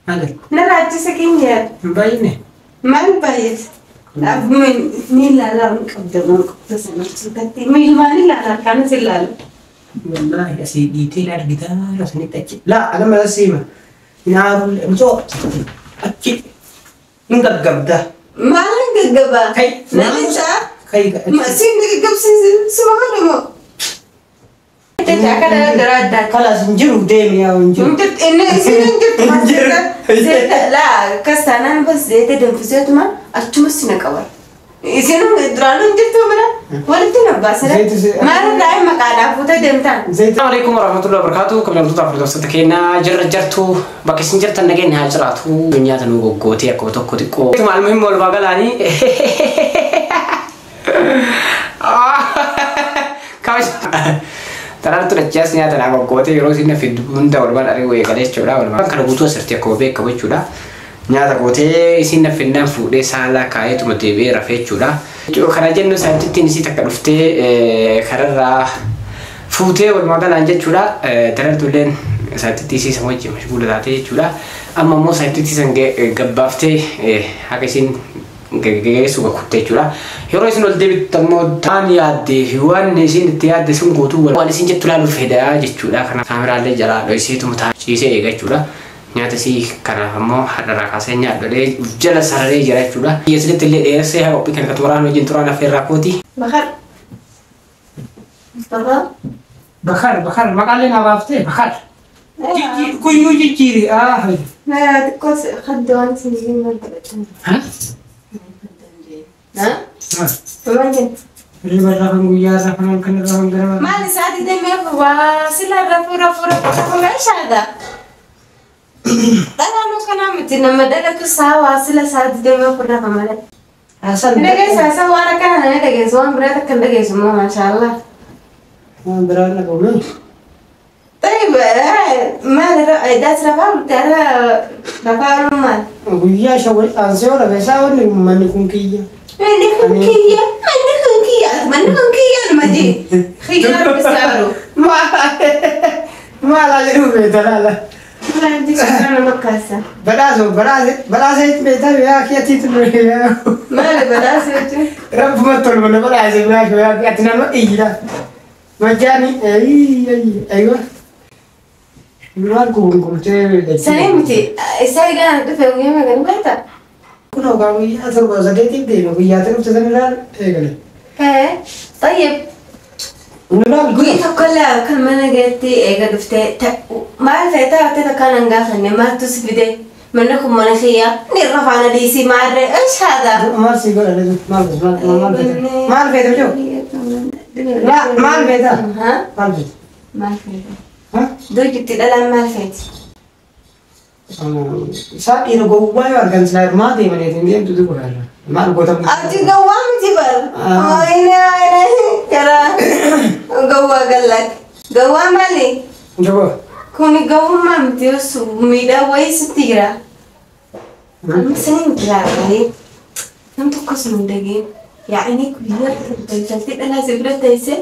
Maali? Narraa achisa keenya. Hin baay'inne? Maal baay'ees? Ni ilaalaa hin qabda waan qabda sana sirkatti. Miilmaan ilaala kanas ilaala. Wallaahi asii dhiitee argitaa rasanitti achi. Laa anama siima. Naaru micoo achi hin gaggabda. Maal hin gaggabaa? Kai. Namicha? Kai. Siin gaggabsiisu suma godhamoo? Kalas hin jiru deemi yaa hin jiru. Inni isin hin jirtu. Laa akkas taanaan bas zeeta danfiseetuma achumas na qaban. Isin duraanuu hin jirtu bira walitti na baasana. Maalirraa maqaadhaaf fuutee deemtaan? Assalamu alaikum warahmatullahi wabarakatuh. Kabajamtoota hordoftoota keenyaa jirra jirtu bakka isin jirtan nageenya haa jiraatu. Nyaata nu goggootee akkuma tokko xiqqoo. Maal muhiim walumaa galaanii. Taraan turachaas nyaata naa goggootee yeroo isin fiddu hunda walumaan ari'uu eegalee jechuudha. Walumaa kana guutuu asirratti akkuma beekamu jechuudha. Nyaata gootee isin finnaan fuudhee saalaa kaa'eetuma deebi'ee rafee jechuudha. Kana jennu saayintittiin isii takka dhuftee kararraa fuutee walumaa galaan jechuudha. Darartuulleen saayintittii isii san wajjin mashguula taatee jechuudha. Amma immoo saayintittii san gabbaaftee haqa isin geessu kuttee jechuudha. Yeroo isin ol deebittu ammoo waan yaaddee fi waan isin itti yaadde sun guutuu waan isin jettu ilaaluuf fedhaa jechuudha. Kana kaameraallee jalaa dho'iseetuma ciisee eega jechuudha. Nyaata isii kanaaf ammoo har'arraa kaasee nyaadholee jala sararee jira jechuudha. Isinitti illee dheeressee haa qophii kan xumuraan wajjin turaan affeerraa kooti. Bakar. Mustafa. Bakar bakar maqaalee naa baaftee bakar. Kuyyuu jijjiiri. Xiqqoo hadda waan isin jiru maal godhatan? Ha? Hirriba irraa kan guyyaa irraa kan halkan irraa kan ganama. Maal isaati deemee waa sila rafuu rafuu rafuu meeshaadha. Dhalaanuu kanaa miti nama dhalatu saa waa sila isaati deemee ofirraa kan malee. Dhageessa isaa waan akkana nama dhageessu waan biraa takka hin dhageessu immoo maashaallah. Waan biraa na qabu. طيب maal daas rafaa bultee rafaa ooluu maal? Guyyaa shawwal aansee oola keessaa wanni manni kun kiyya. Manni kun kiyya manni kun kiyya manni kun kiyya nama jee xiyyaara bisaaru. Maal jedhu beekta laala. Badhaasa badhaasa badhaasa beektaa yaa kiyyaatti ture. Maali badhaasa jechuun? Rabbuma tolma na badhaasa biraa yaa kiyyaatti nama iyya. Majaani aywa. Maal kun gurgurtee. Sanii miti isaa egaa dhufe guyyaa meeqa beektaa? Kun hoogaa guyyaa torba sadeetiif deema guyyaa torba sanirraa eegale. طيب. Guyyaa tokkollee kan mana geetti eega dhuftee maal feetaa haftee takkaan hin gaafanne maaltu si fide manni kun mana kiyya ni irra faana dhiisii maarree ايش هذا؟ Maal si godha maal maal feeta maal feeta joo? Maal feeta? Maal feeta? Maal feeta? Durjitti dhalaan maal feeti? Isaa dhiira gowwaa yoo argan silaa maa deemanii deemtu godha. Maal goota? Ati gowwaa miti bar. Ayine ayine gara gowwaa gallaati. Gowwaa maali? Jabaa. Kuni gowwummaa miti osoo miidhaa wayii sitti jira. Amma sanii miti laala. Nam tokkos nu hin dhageen. Yaa'inii guyyaa daldaltee dhalaa si bira teessee.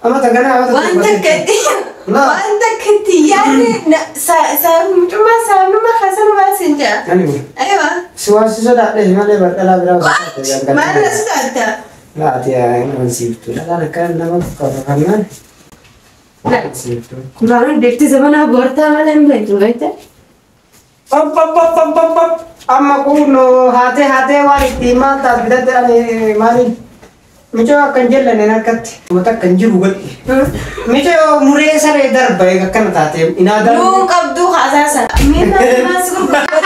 Amma takana amma Waan takkatti waan takkatti yaadne mucummaa saanuma hasanuma siin jaa. Aywa. Si waan si sodaadhe malee bar dhalaa biraa osoo Maal na sodaatta? Laa ati nama siiftu. Dhalaan akkana nama qabannaan. Siiftu. Duraanuu deemtee zamanaa boortaa malee hin beektu beekte. Pop pop pop pop pop pop. Amma kun haatee haatee waan itti maal taas bitatte ani maaliin? Micoo akka hin jallanne harkatti. Uummata akka hin jiru godhi. Micoo muree saree darba akkana taate inaadaa. Nuu qabdu haasaa sana. Miila maas gurgurtaa.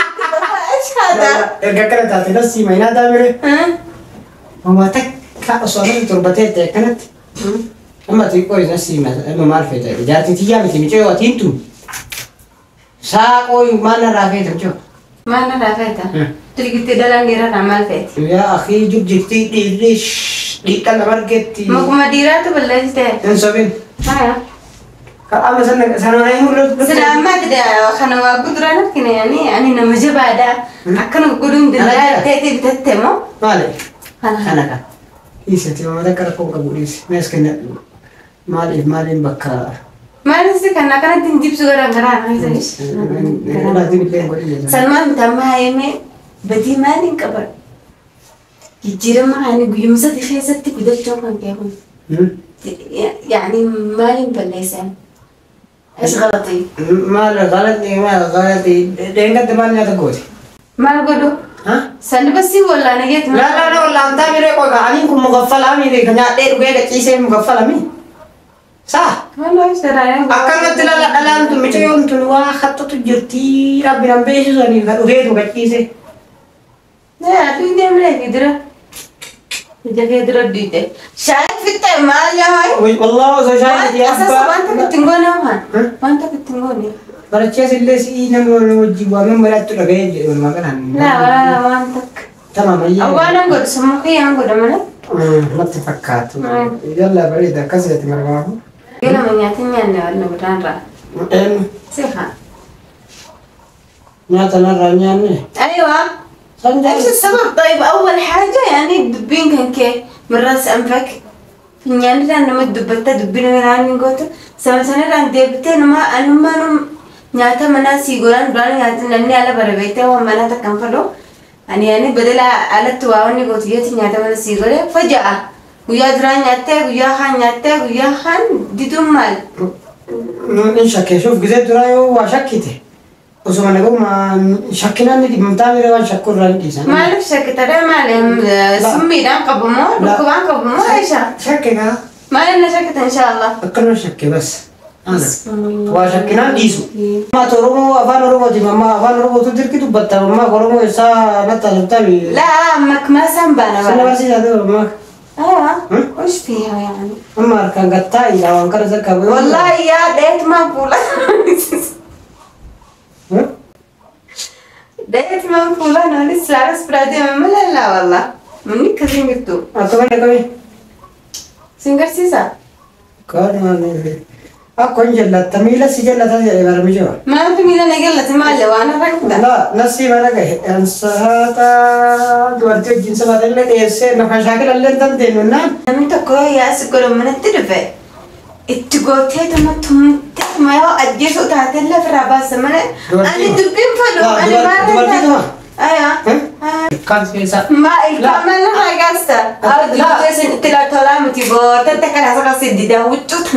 Erga akkana taate nasiima inaadaa miree. Uummata akka osoo namni torbatee ta'e akkanatti. Amma xiqqoo nasiima amma maal feeta jaartii tiyyaa miti micoo atiin tun. Saaqoo maal narraa feeta micoo? Maal narraa feeta? Dirgitti dhalaan dhiirarraa maal feeti? Yaa akii jirjirtii dhiirri dhiiqa lama argetti. Makuma dhiiraatu balleessite. Hin sobin. Haa. Amma sana sana hin Sila ammaa kana waa guduraan argina yaani ani nama jabaadha. Akkana godhuun danda'a ta'eeti bitatte moo? Maali? Kana. Kana kan. Dhiisati mamada akka rakkoo qabu dhiisi. Mees kenna maaliif maaliin bakka Maal si kana kanatti hin jibsu garaan garaan Salmaan tamma haayame badii maaliin qaban? Jijjiirama ani guyyumsa keessatti gudachuu kan kee kun. يعني مالي مبلسة. ايش غلطي؟ مال غلطي مال غلطي دينك تبان يا تقولي. مال قولوا؟ ها؟ سن بس ولا انا جيت لا لا لا ولا انت ميري كوي عليكم كم مغفل امي كنا دير غير كيسه مغفل امي. صح؟ والله ايش رايك؟ اكنت لا لا لا انتم متيون تنوا خطط جرتي ربي ربي سوني غير كيسه. لا في ديم لك يدرى. جاكي درى شايف في التمال يا هاي والله زي شايف يا اساسا وانت كنت تنقوني وانت كنت تنقوني برتشيس اللي سي نمو وجي ومن مرات تلقى ما كان لا ولا وانتك تمام هي وانا نقول سمخي نقول منا ما تفكات يلا بريد كسرت مرة يلا من ياتني انا ولا بدان را ان سيخا نياتنا رانياني ايوه ايش السبب؟ طيب اول حاجه يعني دبين كان كي من راس انفك يعني لان ما دبتا دبين ران قوت سنه ران دبتين ما انا ما نياتا مناسي غوران بران نياتا نني على بربيته ومنا تكنفلو يعني بدل على تواوني قوت يتي نياتا مناسي غوري فجاه ويا دران نياتا ويا خان نياتا ويا خان ديدوم مال ان شك شوف غزيت رايو وشكيته وسوما نقول ما شكينا ندي متابع روان شكور راني سان ما لك شك ترى ما لهم سمي ران قبمو ركوان قبمو ايش شكينا ما لنا شكت ان شاء الله اكلنا شك بس انا وشكينا ديسو ما ترومو افان رومو دي ماما افان رومو تدير كي تبتا ما رومو اسا ما تلتبي لا امك ما سنبانا سنة بس هذا ما ايوه وش فيها يعني اما كان قطاي او انكر زكا والله يا ديت ما بولا دايت ما فلان لسه عرس برادي ما لا لا والله مني كذي مكتوب أكمل كمي سينجر سيسا كارنا أكون جلة تميلة سجلة تجي برمجوا ما في ميلة نجلة ما له وأنا ركضة لا نسي ما نجح أنساتا دورتي الجنس ما تقول لك إيش نفشاكل اللي تنتين نمت كوي أسكر من التلفة التجوتي تم ما أجلس وتعتلى في الرباس من أنا دبين فلو أنا ما أيوة كان في ما الكامل ما قصة أو دبين تلا تلا متبور تتكلم على قصة ديدا وتشوت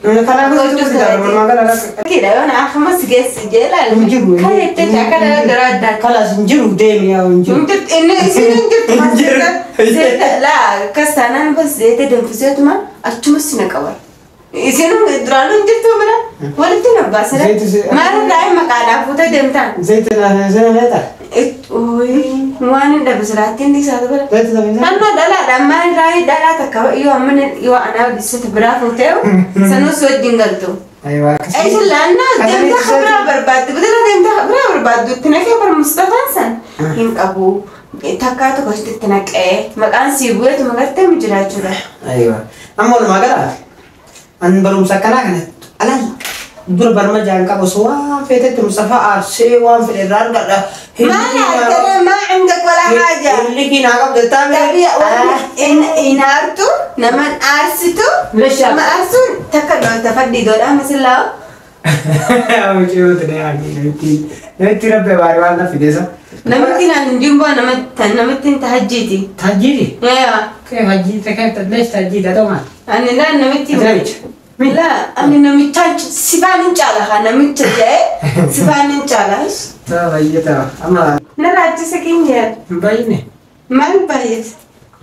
أنت أنا قلت ما كده أنا خمس جس جلال كل تتكلم درادة خلاص نجرو ديم يا نجرو نجرو إنه نجرو زيت لا كسرنا بس زيت دنفسيت ما أتمسنا كور إذن درانو نجرتو منا ولا تنبأ سلا ما رأي مكان فوتا دمتان زيت أنا زين هذا أوي ما نبدأ بس راتين دي سادة بلا أنا دلا ما رأي دلا تكوا يو أمن يو أنا بس تبرا فوتاو سنوس ودينغلتو أيوة إيش لأنه دمتا خبرة برباد بدل دمتا خبرة برباد تنكى برمستفان سن هين أبو تكاتو كشت تنكى مكان سيبوه تمغرت مجرا أيوة أما ما قال أن برمسا كنا كنا ألا دور برمجة عنك بسوا فيت مصطفى أرسي وان في الران قال ما لا ما عندك ولا حاجة اللي كنا قبل تبي إن إنارتو نمن أرسيتو ليش ما أرسون تكلم تفدي دور أمس الله مش يعني نبتي ربي باري وانا في ديسا نمتنا نجيبه نمتن تهجيتي تهجيتي؟ ايوه كيف هجيتي كيف ليش تهجيتي هذا أنا لا نمتي لا أنا نمتان سبان إن شاء الله نمت جاي سبان إن شاء الله طيب هي تمام أما نراجع سكينير مبينة ما مبين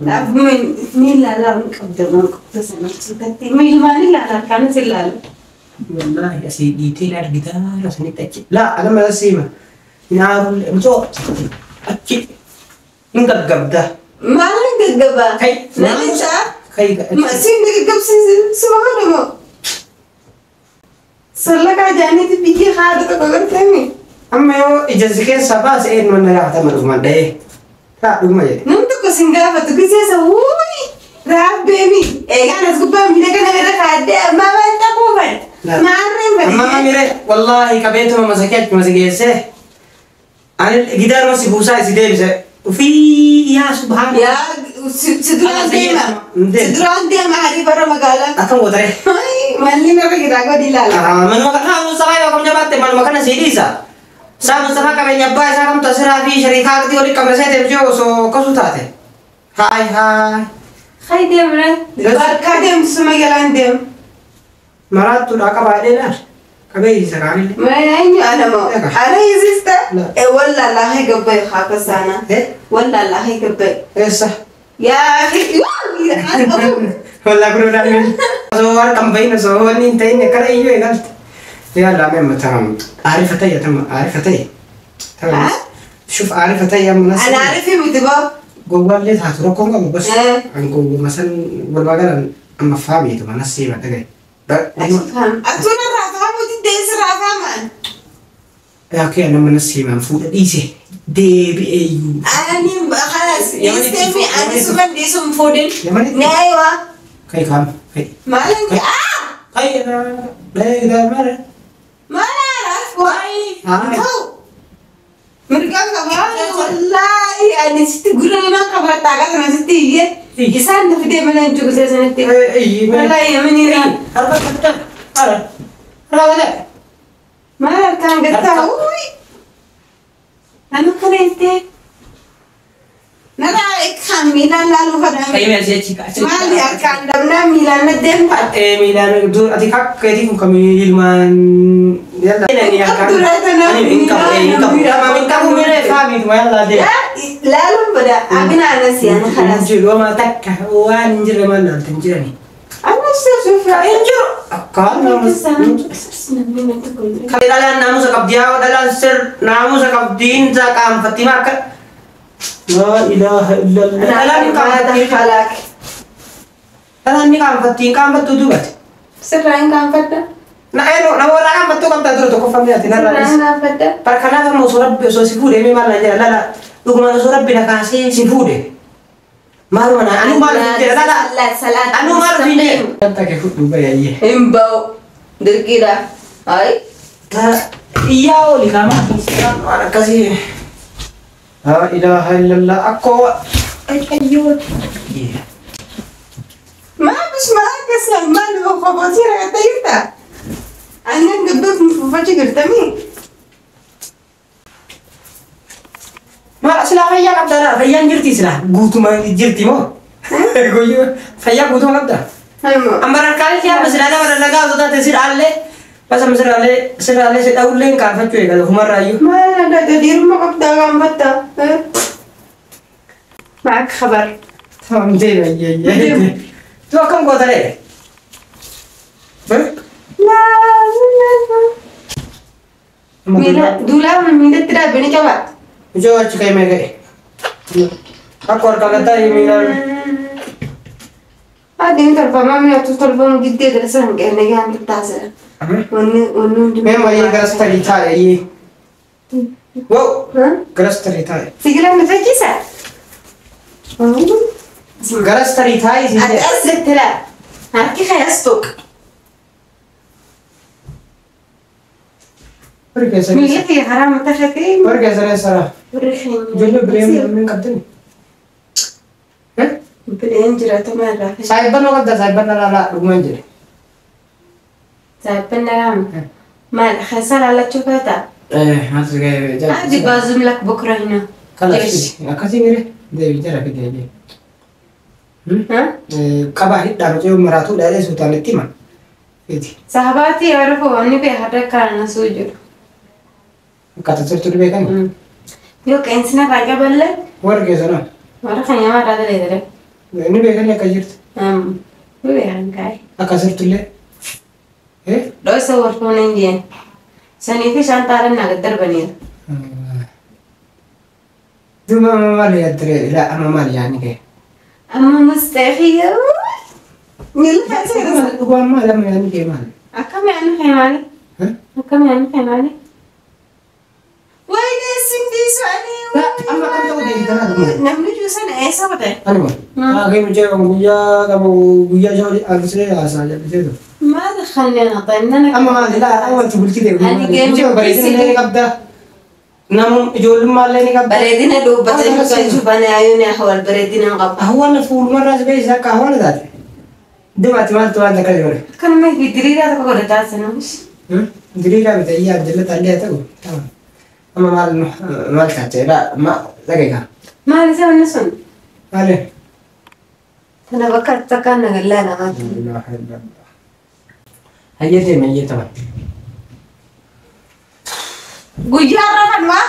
لا من مين لا لا نقدر نقدر سنة مين ما لا لا كان سلال والله يا سيدي تيلر جدار سنتك لا أنا ما سيما نعم مزور أكيد نقدر قبضة ما نقدر قبضة كي نلسا كي ما سين نقدر سبحان الله سلك عجاني تبيكي خالد تقول تاني أما يو إجازة كي سبعة سين من لا تعمل ما ده لا دوما جد نمتك سينغافة تقول سوي راب بيبي إيه أنا سكوب من كنا غير خالد ما ما تقوم ما أعرف ما ميري والله كبيت ما مسكت مسكت أنا الجدار ما سيبوسا سيدي وفي يا سبحان يا سدران ديما سدران ديما هذه برا مقالة أكم قدرة Malli narra jira godhi ilaala. Manuma kana Mustafaa yoo kam jabaatte manuma kana sii dhiisa. Saa Mustafaa qabeenya abbaa isaa kamtu asiraa fi shariikaa aqdii walii qabna seete mijoo osoo akkasuu taate. Haay haay. Hay deemre. Bakka deemtu suma jalaan deem. Maraattuudha qabaadhee laal. Qabee isa kaanillee. Ma eenyu ana moo? Ana hiisista? Walla Allahi gabbay haakasaana. Walla Allahi gabbay. Eessa? Yaa akhi. Walla kun dhaabeen. Osoo harkaan bahin osoo wanni hin ta'in akkana iyyuu eegalte. Yalla mee matam عارفة تي تم عارفة تي تمام شوف عارفة تي أما ناس أنا عارفة متبا جوال ليه هتروكم أبو بس عن جو مثلا والمجال أما فهمي تبقى ناس ما تجي أفهم أتونا رافعة ودي ديس رافعة يا أخي أنا ما نسي ما فوق إيزي دي بي أيو أنا خلاص إيزي أنا سوبر ديسم فودن أيوة كي كم كي مالك كي أنا لا لا ما ما نعرف واي مرقم كمان والله أنا ست قرنا ما قبل تعال أنا ست هي إنسان في دم أنا نشوف سنتي والله يا مني أربعة خمسة أربعة أربعة ما كان قلتها أنا قريتك نرى كان ميلان لا لو أي ما لي أركان دمنا ميلان ندم إيه ميلان دور أتيك كذي كم يلمان يلا لا لو بدأ أبنا أنا سيانا خلاص جلو ما تك وانجر ما نتنجرني أنا شوف انجر أكان كلا ناموس كبديا ولا سر ناموس كبدين زكام فاطمة لا إله إلا الله. أنا كام خلاك. أنا كام فتين كام بتودو بس. سرعين كام فتا؟ نا أنا نورا كام بتو كام تدرو تكو فهمي أتينا رئيس. كام فتا؟ परखना का मुसरब बेसो सिफूरे में मार नहीं ला ला लोग मार मुसरब बिना कहाँ से सिफूरे मारो ना अनु मार फिर ला ला अनु मार फिर तक के खुद डूबा ये इम्बाओ दिल की रा आई iya oli kama mana kasih la ilaha illallah aku ayo ما مش معاك سلمان وخبطير عطيتا أنا نقبض مفوفاتي قرتمي ما سلا فيا قبدا فيا جرتي سلا غوتو ما جرتي مو فيا غوتو قبدا أمبر كالي يا مسلا ده ولا لقى وده تسير عليه بس مسلا عليه سر عليه سر أقول لين كافة شوي كذا هم رأيو ما أنا تدير ما قبدا قام بتا معك خبر تمام زين يا تو كم قوة ليه؟ لا لا ميلا دولا من ميلا ترى بني كبا جو أشكي ما جاي أكور كذا تاي ميلا هذه طرفة ما من طرفة من جديد درسهم كأنه كان تتعسر ون ما ما هي كرستري تاي واو كرستري تاي سيجلا متفجسة كرستري تاي أتأسلت لا هركي خيستك ميلتي حرام تخفي بركة سرا سرا جلو بريم من قدني ها بريم جراتو ما راح سايبنا قد سايبنا لا لا رجمان جري سايبنا لا ما خسر على تشوفها ايه ما تسجل عادي بازم لك بكره هنا خلاص أكثر غيره ده بيجرا كده ده ها كبا هيدا رجع مراتو ده سلطان تيما صحباتي يعرفوا أني بيحرك أنا سوجر كاتر تري بيكان يو كإنسان راجع بله ورقة زنا ورقة يا ما راجع ليه إني بيكان يا كجرت بيكان كاي أكثر تلي إيه لو سوّر فونين سني في شان تارن نقدر بنيه دو ما مالي أدري لا أما مالي يعني كي أما مستحيل ميل هو ما لم يعني كي مالي أكم يعني خي مالي أكم يعني خي مالي وين سندي سؤالي لا أما كم تقول لي ترى نملك سنة إيه سبته أنا ما غير مجھے ويا كم ويا جو أكثر أساجا بيجي ما دخلني أنا طيب أنا أما ما لا أول تقول كده مجھے بريدنا نہیں قبضة نم جول مال نہیں قبضة بريدنا لو بدل كان شوف أنا عيوني أحوال بريدنا قبضة هو أنا فول مرة بيجي ذاك هو أنا ذات Deemaati maaltu waan takka godhe? Akkanuma fi diriiraa tokko godhataa sanuus. Diriiraa miti ayyaa jallata illee haa ta'u. Amma maal maal taatee ma dhageeka. Maal isa wanni sun? Maali? Tana bakka takkaan nagallaa namaatti. Hayyee deeme hayyee taman. Guyyaa rafan waa?